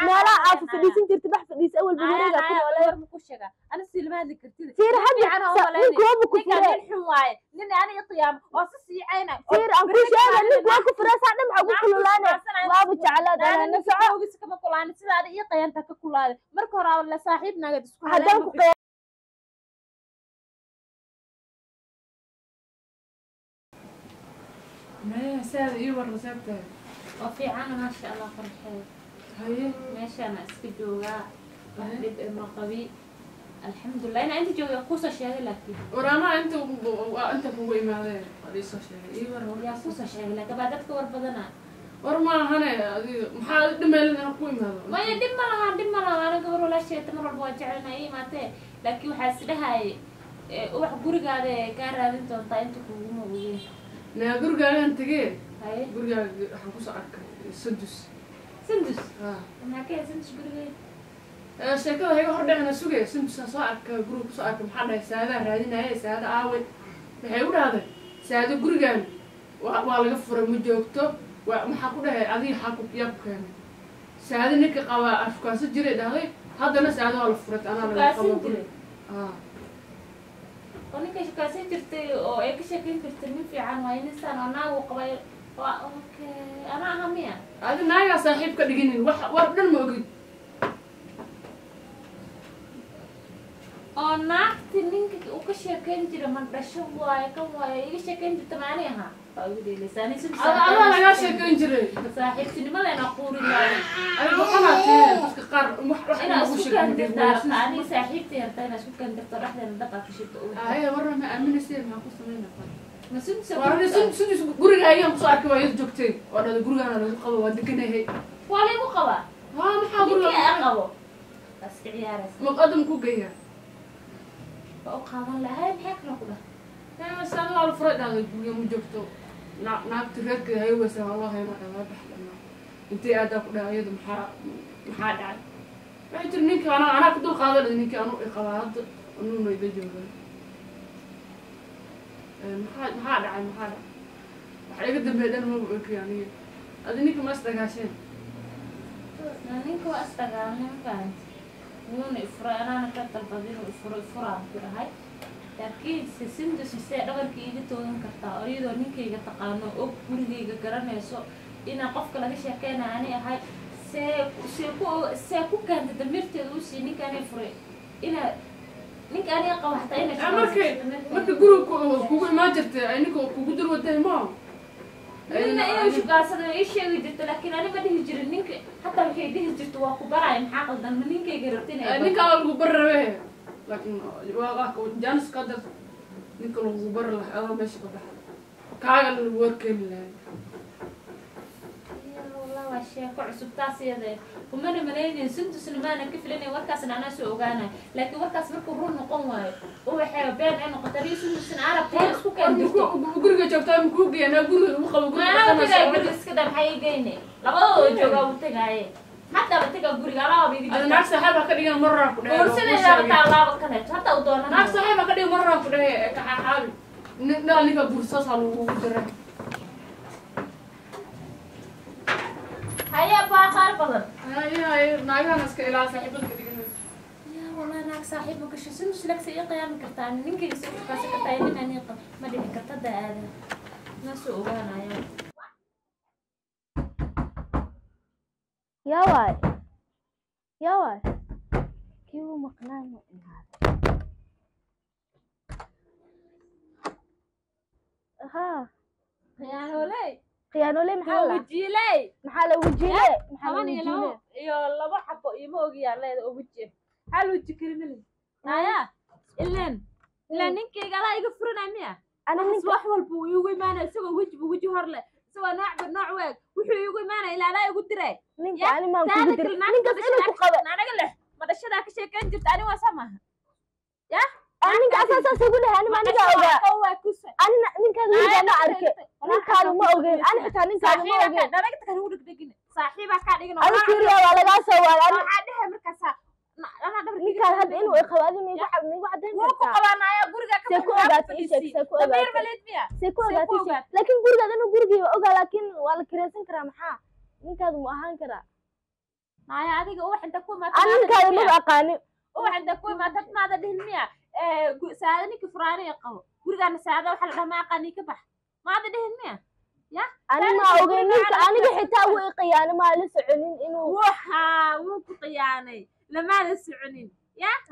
Meelaha aad fadhiisan jirta bax fadhiis awal wareega ku noolay. War ma ku sheega ana si lama hadli kartid. Fiir hadda fiican oo malaynay. Ninku waaba ku ninkaan furay. Nin xun waaye, nin ani iqiyaamo oo si siicayna. Fiir aan ku sheega, ninku waa ku furay, saa dhan maxaa ku kululaane? Waaba jeclaad ana soco. Oogis kama kulaani sida ada ii qayanta ka kulaaday marka hore la saaxiib naagad isku haddaan ku Maya saada ii war rasaabtahay. Oo fiican, maasha Allah, farxeed. Haye. Meeshaana iska joogaa, wax dhib eh ma qabi, alxamdulilah. Inaa inta jooga kusoo sheegay laakiin War anaa inta waa inta kugu imaadeen waa ii soo sheegay, ii war war. Yaa kusoo sheegay laakiin baa dadka war badana. War ma ahane, adiga maxaa dhimeelin inaan ku imaado? Maya, dhib ma laha, dhib ma laha. Ana gabar walaasheeta mar walba waa jecelna ii imaatee, laakiin waxaa is dhahay ubax gurigaada kaa raadin doontaa inta kuguma ogeyn. Naa gurigaagaan tegee. Haye. Gurigaaga waxaan kusoo arkay Sundus. Sundus? Ah. Maxaa ka yahay Sundus gurigeeda? Sheekada hayga hor dhacna sugay. Sundusaan soo arkay guriga kusoo arkay. Maxaa dhahay? Saadaa raadinaaye, saada aaway? Waxay u dhahday saado gurigaan waa laga furay, ma joogto. Waa maxaa ku dhahay adiga? Xaa ku yaa ku keenay saado? Ninka qabaa afkaansan jiray dhahday, haddana saado waa la furay, anaa laga Shukaasan qabo jiray? Ah. Oo ninka shukaasan jirtay oo ay ka sheekeyn jirtay nin fiican waaye, nin saan oo naag uu qabay waa okay. Ana aha miya? Adi naagaa saaxiib ka dhiginin, wax war dhan ma ogid. Oo naagti ninka uu ka sheekeyn jiray ma dhasho waaye, kan waaye iga sheekeyn jirta, ma ani ahaa? Waa igu dheelaysaa ani Sundus. Adaa lagaa sheekeyn jiray. Saaxiibtinimadeena quuri waaye. Adiga waxanaa tee dadka qaar wax inaa lagu isku sheego ma kandirta dhigin. Arabta ani saaxiibtay rabta inaa isku kandirto, dhexdeena dab aad ka shito ubax. Aya warna ma aaminaysa, maxaa ku sameynaa? Ma Sundus? Waa Sundus guriga ayaan kusoo arkay, waa iyada joogtay oo dhahday gurigaana lagu qabo, waa deganahay. Waa laygu qabaa. Haa, maxaa guriga ninkii aa qabo waa iska ciyaaraysa. Muqadam ku geeya. Waa u qaadan lahay. Maxay kale ku dhahay? Saada waa la furay dhahday, guriga ma joogto. Naagti reerkeeda hay weysa, waa loo hayno waa bax dhanaa intay aadaa ku dhahay iyadu. Maxaa dhacay? Waxay tiri ninka anaa ku dul qaaday dhahday, ninkii anu i qabaa hadda anuuna ila joogaa. Maxaa dhacay? Maxaa dhacay? Waxa iga dambeeya dhan maba ogi aniga. Adi ninka ma isdagaasheen? Ninka waa isdagaalnay, ma fahanti? Wuuna ifuray, anaana ka dalbaday inuu ifuro, ifuraan ku dhahay. Laakiin se Sundus misee dhabarka iiga toogan kartaa oo iyadoo ninkayga taqaano, og gurigayga garanayso inaa qofka laga sheekeynaya ani ahay? See ku keentay damiirteeda uu siiyey ninka anay furay inaa ninka aniga qabo xataa inay Markay marka guriga kugu imaan jirtay ay ninka kugu dul waday ma Midna inuu shukaansado ii sheegi jirto, laakiin ani ma dhihi jirin ninka. Hataa waxay dhihi jirto waa ku baraya. Maxaa qaldan? Ma ninkayga rabta inay barto? Ninka waa lagu bari rabe, laakiin waa jaanis qadar ninka lagu bari lahaa adoo meesha ka baxa kaaga lagu warkeeni lahay. Ya wallah, waa sheeko cusub taas iyada eh. Kumana malaynayn Sundusna, maana ka filanay warkaasna anaa soo ogaanay. Laakiin warkaas markuu run noqon waayo oo waxay been ay noqotay, aniga Sundusna arabta inay isku keen dirto. Guriga joogtaa ma kuu geeya? Naa guriga ugu qabo guriga. Maanaa tagay guriga iska daa, maxaa ii geyne? Labadooda joogaa uu tagaaye, haddaba tagaa guriga alaaba iga Ada jirta. Naag saaxiib ha ka dhigan maraa ku dhahay. Guursadaydaaba taa laaba kaleeto hadda u doonan. Naag saaxiib ha ka dhigan maraa ku dhahay, ka xaaxaabi naa ninka guursaasaa lagugu diray. Haya baa qaar badan. Haye haye, naagahan iska ilaa saaxiibada ka dhiganaysa. Ya wallah, naag saaxiib ma gasho Sundus lagsa ii qiyaami kartaa, ninkayga soo shukaasan kartaa, nin anii qab ma dhici karta. Hadda aada naa soo ogaanaya. Yaa waay, yaa waay, kii uu maqnaa ma imaaday? Haa. Khiyaanooley. Khiyaanoley maxaa la Wajiiley. Maxaa la wajiile? Maxaa la 12 wajiile? iyo labo xabo ima ogiyaa leeda oo weji hal weji kalimale naya ileen ileen ninkayga adaa iga furanay miya? Ana waxaas ninka wax walba uu iigu imaanaya isagoo wejiba weji hor leh, isagoo noocba nooc weeg wuxuu iigu imaanaya ilaa adaa igu diray. Ninka Ya, ani maan taada kugu diray kale naagta ninkaas inuu ku qaba. Naga leh ma dhashadaa ka sheekeyn jirta ani waa saa maaha ya. Ani ninka asaa saas igu dhahay, ani ma aniga ogaa? Ani ninkaada weligaa ma arke, ninkaada ma ogeyn, ani xitaa ninkaada ma ogeyn. Dharagta kan ugu dhegdhegin saaxiibaa kaa dhigin. Adi fiiriya, waa lagaa soo waala ani. Waxaa dhehe markaasaa anaa dhabarka Ninkaan hadda inuu iqabo adi miigu caddayn wuu ku kartaa? qabaanaya guriga ka See ku ogaatay? Ii sheeg, see ku damiir ogaatay? maleed miya? See ku See ku ogaatay? Ii sheeg. ogaatay? Laakiin gurigaad inuu gurigii ogaa, laakiin waa la kiraysan karaa. Maxaa ninkaadu mu ahaan karaa? Naaya adiga ubax inta ku imaata Ani ninkaada maba aqaani. Ubax inta ku imaata maada dhihin miya? Saada ninka furaaniya qabo gurigaana saada waxa la dhaha ma aqaani ka bax maada dhihin miya? Ani ma ogeyn ninka aniga xitaa wuu i qiyaanay maa la soconin inuu waxa wuu ku qiyaanay lamaada soconin.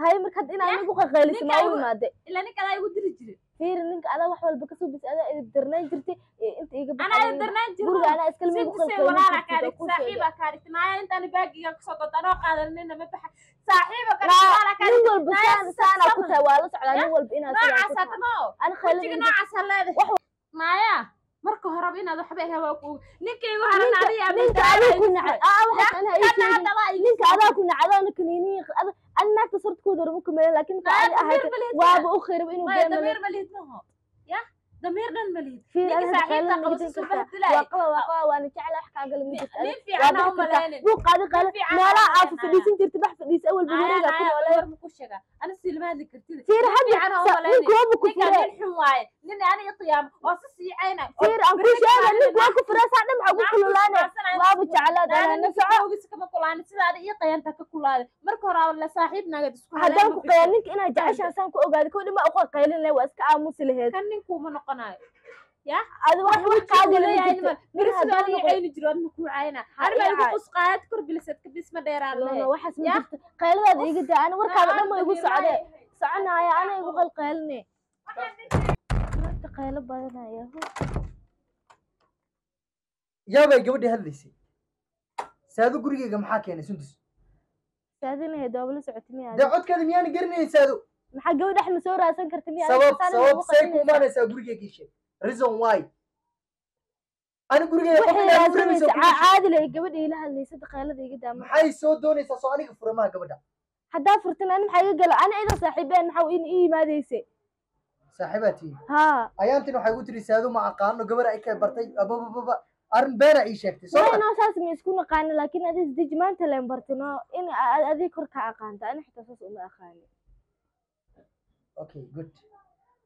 Hay marka hadda inaa anigu qaqayliso ma u imaade. Ilaa ninka adaa igu diri jiray. Fiiri ninka adaa wax walba kasoo bis adaa idib darnaan jirtay inta iga anaa baxay darnaan jiro guriga anaa iskala miigu sindusay qalqaylin walaala jirtay kaa oo kuu dhigtay sheegay. Saaxiibaa kaa dhigtay naaya intaani baagiga kasoo doonta anoo qaadanina ma baxa saaxiiba ka Naa, walaala kaa nin dhigtay walba Naaya saan saanaa ku sama. tahay waa la socdaa nin walba inaad sidaa ku noocaas tahay. hadda ma oo Ani wejiga khayladayda noocaas ha leedahay naaya marka horeba inaad waxba ahayn waa ku ninkaygu haran adiga ninka adaa ku nacay aa waxaas anaa ii sheegin ninka adaa ku nacay adaana kaniiniyi ani naagta sartkooda horma ku meelin laakiin ninka adi ahayd waaba u khirib inuu maya been male damiir ma lihid maho ya damiir dhan ma lihid fiir ninka ani hadda saaxiibta qaylada qabo ma si jirin soo kartaa bahdilaayo waa qaba waa qaba waana jecla wax kaa gala ma jirto nin waa fiican ha bixi u kartaa malaynin buuq qaadi qaylo nin fiican ha u meelaha aad malaynin fadhiisan jirtay bax fadhiisa awal naaya wareegaa ku naaya noolee war ma ku sheega ana silma hadli kartid fiir nin hadda fiican ha u malaynin ninku waaba ku ninkaan furee nin xun waaye nin ani qiyaamo oo si siicayna fiir aan kuu sheega ninku waa ku furee saa dhan maxaa ku kululaane waaba jeclaad naana alaana soco ninka kama kulaani sida ada ii qayanta ka kulaaday marka hore la saaxiib naagad isku haddaan ku qayaan ninka inaad jeceshahay saan ku ogaaday kow dhima uqa qaylin lahayd waa iska aamusi lahayd kan ninkuuma noqonayo adi wax wax kaa gala ma jirto beri nin sidoo hadduu adiga noqdo cayni jiro adna kuu cayna Ha ani baa ii igu caay. qusqaad kor bilisad ka bisma dheeraad No, no, lehe waxaas ma Ya? jirto qayladaada iga daa ani warkaada dhan ma igu socde soconaya ana igu qalqayline naagta qaylo badanaya. Yaabay gabadhii hadlaysay saado gurigeyga maxaa keenay Sundus? Saadinahay waaba la socotay miya? Dee codkeeda miyaana garanayn saado? Maxaa gabadh dhex ma soo raadsan karta miya? Sabab sabab say ku imaanaysaa gurigeyga ii sheeg reason why ani gurigeyga qof waxay inaad u rabayso raadsanaysa kuma sheeg. Caadi leh gabadha ila hadlaysa qaylada iga daa Maxay soo doonaysaa soo aniga furamaha gabadha? Haddaa furtan ani maxaa iga gala ani idan saaxiibeen maxaa in ii yimaadaysa? Saaxiibaa tihiin? Haa. Ayaantin waxay ku tiri saado ma aqaano gabar ay ka bartay ababababa arrin beena ii sheegtay soo ma no saas ma isku naqaani laakiin adi isdeji maanta leen bartino in adiga kor ka aqaanta ani xitaa saas uma aqaani. Okay, good,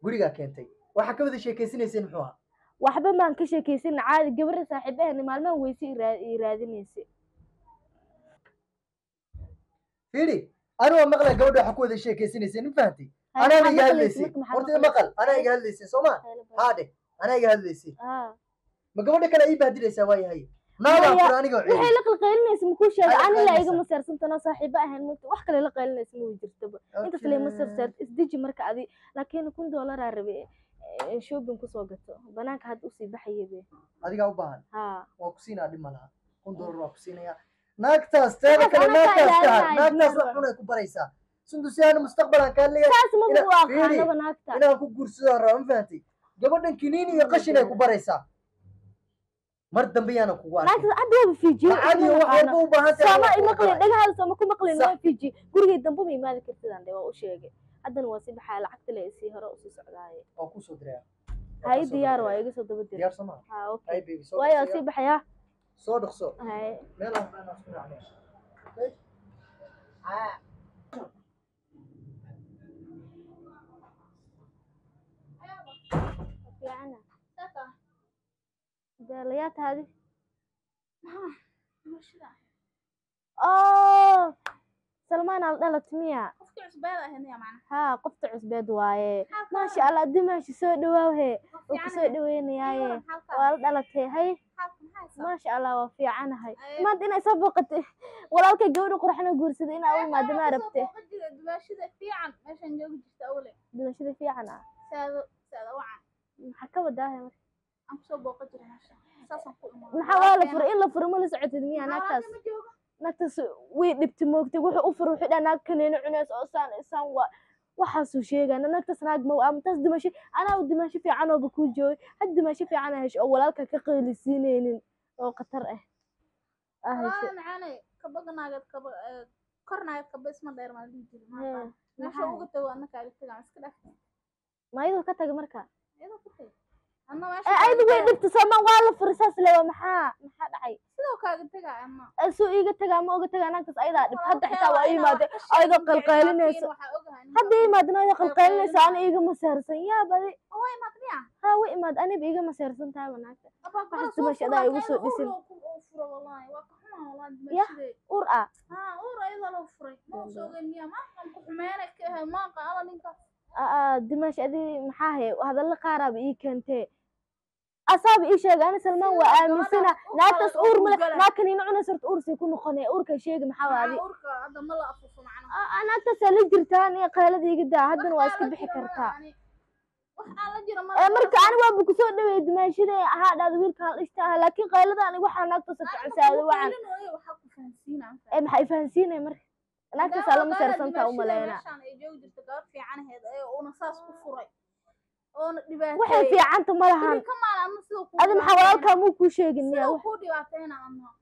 gurigaa keentay waxaa ka wada sheekeysanayseen muxuu ahaa? Waxba maan ka sheekaysan caadi gabadha saaxiibahena maalmahan weyse ii raadinaysa. Fiiri ani waa maqlay gabadha waxaa ku wada sheekeysanayseen ma fahantay anaana iga hadlaysay horta maqal anaa iga hadlaysay soo ma haa dheh anaa iga hadlaysay ma gabadha kale ii baadilaysaa waa yahay naagaa Maya, fura aniga oo waxay ceeli la qalqaylinaysa makuu sheegay Maxay la ani laa qaylinaysaa? iga maseersantano saaxiibo ahayn mugta wax kale la qaylinaysa ma jirtaba intaas lay maseerseert isdeji marka adi laakiin $1000 rabe shopping kusoo gato banaanka hadda usii baxayabe. Adigaa u baahan? Haa. Waa ku siinaa dhib ma laha $1000 waa ku siinayaa naagtaas teeda Waxaas kale anaa kaa naagtaas ka har ilaalinayo, naagtaas diyaar wax xun ay ku baraysaa Sundusyaana mustaqbalaan kaa leeyahay saas maba u Fiiri, aqaanaba naagta. Inaan ku guursadaan rabaa ma fahantay gabadhan kiniini iyo qashin ay ku baraysaa mar dambe yaana kugu arkin. Naagtaas hadda waaba fiijiyo. Lacag iyo wax walba u baahan tahay sooma waa kugu imaqlin baray. dhagahaada sooma ku maqlin. Sax. Waa fiijiye gurigay dambe ma imaadi kartidaan dhe waa u sheegay haddana waa sii baxaya lacagta le isii hore usii socdaaye. Waa kusoo diraya. Hay diyaar waa iga soo daba dir. Diyaar soo maha? Haa, okay. Hay baby, soo waayo dhaqso. sii baxayaa. Soo dhaqso. Hay. Meel aan aan isku raacnay. Okay? Ah. Fiicana beelayaa taadi oh Salmaan al dhalat miya? Haa qofta cusbeed waaye maasha Allah dimaashi soo dhawaaw he oo kusoo dhaweynayaaye waa la dhalatay hay maasha Allah waa fiicanahay maanta inay soo booqatay walaalkay gabadha qurxana guursaday inaa u imaado ma rabte? Dumaashida fiican meeshan joogi jirta awle. Dhimashada fiican ah. Saado saado wacan. Maxaa ka wadaahay marka? Aan kusoo booqan jiray meesha saasaan ku imaado. Maxaa waa la furay in la furo ma la socotid miya naagtaas? Ma joogo. Naagtaas way dhibtay moogtay wuxuu u furay wuxuu dhaha naag kaneeno cunays oo saan saan waa waxaasuu sheegana naagtaas naag ma ama taas dimasho anaa dimasho fiican ooba kuu joogay had dimasho fiican aa hesho oo walaalka ka qaylisiinaynin oo khatar ah aa hesho. Walaal macaanay kaba naagad kaba kor naagad kaba isma dheer maa la dhihi jiray ma aqaan. Meesha Maxaa? Uga tago adna kaaga tagaan iska dhaaf. Ma iyadoo ka tagay marka? Iyadoo ku tagay anna meesha ee kaaga ayadu way tagaa. dhibtay soomaan waa la furay saas le waa maxaa maxaa dhacay? Sidoo kaaga tagaa anna. Ee, suu iiga tagaa ma uga tagaa naagtaas ayadaa dhibt hadda xitaa waa Walaalkay ii inaa wax imaatay ka sheegin ayadoo jecel, qalqaylinayso. laakiin waxaa ogahay ninka Hadda ii imaadna ayadoo qalqaylinayso ana iiga maseersan yaa badi. Waa imaad miya? Haa way imaad aniba iiga maseersan tahay ba naagta. Abaa Waxaas dumashadaa igu soo dhisin. Uu furo wallahi waa ka xumaa wallahi Yah. dumashaday. Ur ah. furay ma u soo miya ma aan ku xumeynay ka ahay ma qaala ninkaas dimaash adi maxaa haye hadalla qaaraaba ii keentee asaaba ii sheegay ani Salmaan waa aaminsana naagtaas uur male naag kaniina cunaysa horta uur say ku noqonee uurka sheegi maxaa waa adi uurka hadda ma la afuufo macnaha naagtaasaa la jirtaa aniga qaylada iga daa haddana waa iska bixi kartaa wax aan la jiro ma marka ani waaba kusoo dhaweeyay dimaashada ahaa dhahda wiilkaan dhishta ah laakiin qaylada aniga waxaa naagtaasa ficansaada wacan waxaa ku fahansiinaa maxaa i fahansiinaya marka naagtaasaa lama seersantaa u maleyna meeshaan ay joogi jirta gabar fiican ahayd ee uuna saas ku furay oona dhibaateeyey waxay fiicanta ma lahan adi maxaa walaalkaa muu kuu sheegin miya kuu dhibaateyna adna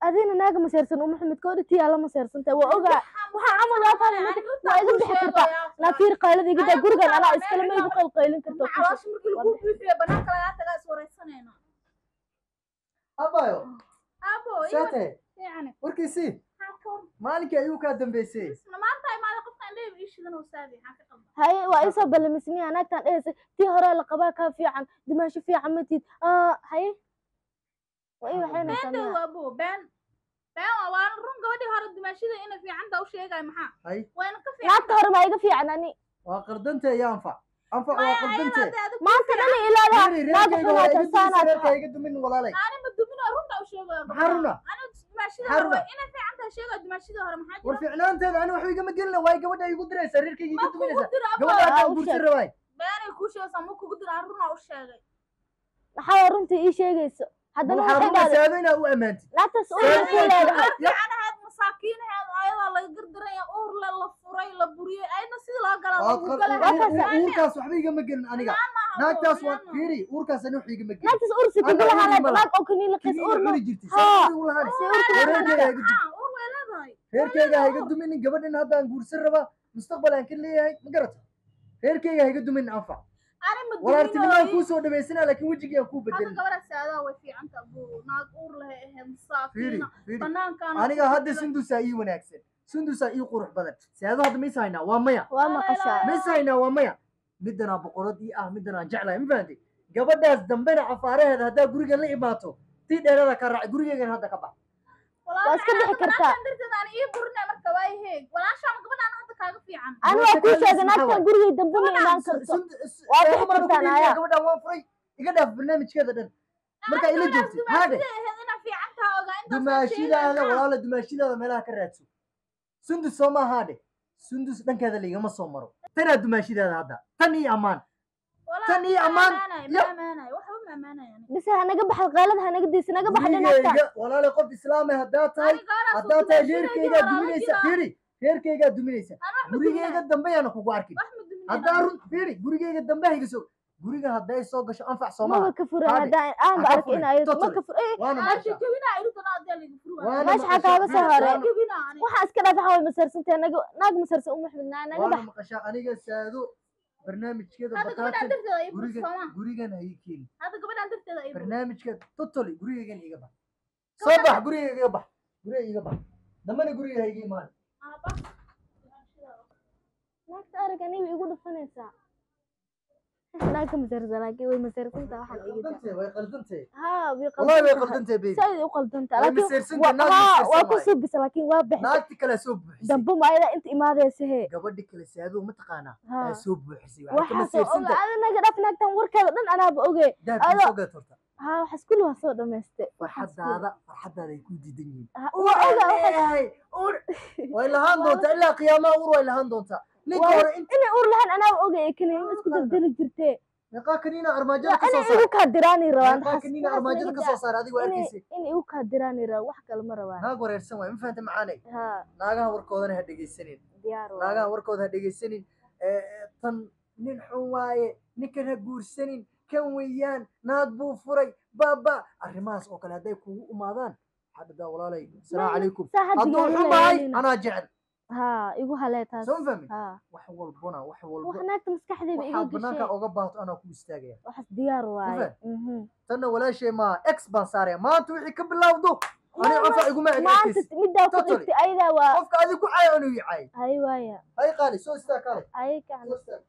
adina naaga maseersan uma xumid koodhi tiyaa la maseersantahay waa ogaa waxaa camal waa fahmay waa iga bixi kartaa naafiir qaylada iga daa gurigan anaa iskale ma igu qalqaylin karto caloosha markii lagu buuxiyo banaanka lagaa tagaa is wareysanayna abayo abo saate fiicane warkiisii maalinkii ayuu kaa dambeysay maanta imaada qofkaan dheeb ii shidan oo saabi maxaa ka qaldan haye waa isoo ballamismiya naagtaan dhehaysa tii hore la qabaa kaa fiican dimaasho fiican matid haye waa ii waxaynaysaa been abo been been waa run gabadhii hore dimaashada inay fiicanta u sheegay maxaa hay wayna ka fiican naagta hore maa iga fiican ani waa qaldantee yaa anfac anfac waa qaldantee maanta dhan ilaadaha naaga xumaata saanaa iga dumin walaalay ani ma dumin runta u sheegayo maxaa runa ani dimaashada hore inay fiicanta sheegayo dimaashada hore maxaa war fiicnaanteeda ani waxba igama gelina waay gabadha igu diraysaa reerkayga iga duminaysaa gabadha haddaan guursan rabaay beenay kuu sheegaysaa ma kugu dira runa u sheegay maxaa runta ii sheegayso haddana waxaa waxay dhahday rumaysaado inaa u ammaantid naagtaas uur ku leedahay fiicanahayd masaakiinaheed ayadaa laga gardaraya uur le la furay la buriyey ayadna sidii loo galaa loogu galay uurkaas waxba igama gelin aniga naagtaas waa fiiri uurkaas ani waxba igama gelin naagtaas uur si kugu lahaa Anna naag oo kaniin liqis kiniin uur ma cuni jirtay Haa. saa ugu lahaan reerkayga ha iga dumin uur way leedahay reerkayga ha iga duminin gabadhan hadda aan guursan rabaa mustaqbal aan ka leeyahay ma garata reerkayga ha iga duminin anfac ani ma walaaltinimaan duminooyi kuu soo dhawaysanaa laakiin wejigii aan kuu hadda bedelin gabadha saadaa way fiicanta abuu naag uur lehe ahayd fiiri masaakiina fiiri banaankaana aniga hadda sundusaa ii wanaagsan sundusaa ii qurux badan saado hadda ma is haynaa waa maya waa maqashaa ma is haynaa waa maya middanaa boqorad ii ah middanaan jeclahay ma fahantay gabadhaas dambena cafaaraheeda haddaa gurigan la imaato tii dheerada ka raac gurigeygan hadda ka bax Waa iska bixi kartaa. darteed aan ii burinay marka waa heeg walaashaan gabadhaan hadda kaaga fiican ani waa kuu sheegay naagtan gurigay dambe ma imaan karto Waa bixi kartaan, ayaa. Gabadhaan waan furay iga dhaaf barnaamijkeeda dhan markaa ila joogtay haade dumaashida ahayd inaa fiican taha ogaa intaas dumaashidaada walaala dumaashidaada meelaha ka raadso sundus soo maaha haadhe sundus dhankeeda laigama soo maro tanaa dumaashidaada hadda tan ii ammaan tan ii ammaan ma amaanayo waxba ma amaanayo bise hanaga baxal qaylada hanaga diisa naga bax dhinaagta gurigeyga walaala qof islaame haddaa tahay haddaa tahay reerkeygaa duminaysa fiiri reerkeygaa duminaysa gurigeyga dambe yaana kugu arkin haddaa run fiiri gurigeyga dambe hayga soo guriga hadday soo gasho anfac soo maba maaha ka furan Haade. haddaan aanba Ha ka arkin furin. ayado ma Totally. ka fur waana maqashaa waana Meesha xaa kaaga soo maqashaa. haray. Waana- waxaa iska dhaaf waxaa way masarsantay naga naag masarsan uma xubnaa naga waana bax maqashaa aniga saado barnaamijkeeda hadda gabadhaan bataatan darteeda ay guriga soomaa gurigan ha ii keeni hadda gabadhaan darteeda ay barnaamijka totally gurigeygan iga bax soo bax gurigeyga iga bax guriga iga bax dambana guriga ha iga imaan naagta arag aniga igu dhufanaysaa naagka masarsan laakiin way masarsantaa waxaan iga daa qaldantee way qaldantee haa way wallahi way qaldantahay qaldantee baby saaid u qaldantaa way laakiin maseersantahay naag haa waa maseersan ku waaye suubisa laakiin waa bixisay naagti kale soo buuxisay dambe ma ayada inta imaadaysa hee gabadhi kale saado ma taqaanaa haa aa soo buuxisay waxay ka waxaasoo oga maseersantahay ada naga dhaaf naagtan warkeeda dhan anaaba oge dahabkii Ado- soo gad horta haa waxaas kulli waa soo dhamaystay farxadaada farxadaada ay ku diidan yihiin waa oga waxaas leeyahay ur way lahaan doontaa ilaa qiyaamaha ur way lahaan doontaa ninka Waa- hore inta inay uur lahaan anaaba oge ee kaniin isku daldali jirtee meeqaa kaniina armaajada ka soo inay saar igu kaadiraani rabaan meeqaa kaniina armaajada ka soo saar adiga waa arkaysay inay igu kaadiraani rabaan wax kale ma rabaan naag wareersan waay ma fahanta macaanay haa naagaha warkoodana ha dhegaysanin diyaar waaye naagaha warkooda ha dhegaysanin tan nin xun waaye ninkan ha guursanin kan weeyaan naag buu furay baaba arrimahaas oo kale hadday kugu umaadaan waxaa dhahdaa walaalay asalaamu calaykum saa hadda hadduu igu xumahay haleelina. anaa jecel haa igu halee taas soo ma fahmin haa wax walbona wax walba wax naagta maskaxdayba iga waxaad banaanka gashay oga baahato anaa ku istaagaya waxaas diyaar waaye faham? Mhm. tanna walaashay maa ex baan saaraya maanta wixii ka bilowdo ani Ma- anfac iguma maanta egekaysi middaa ku Totally. dhigtay ayadaa waa qofka adigu ku cay anuu i cay hay waaya hay qaali soo istaag kale ay kacan soo istaag.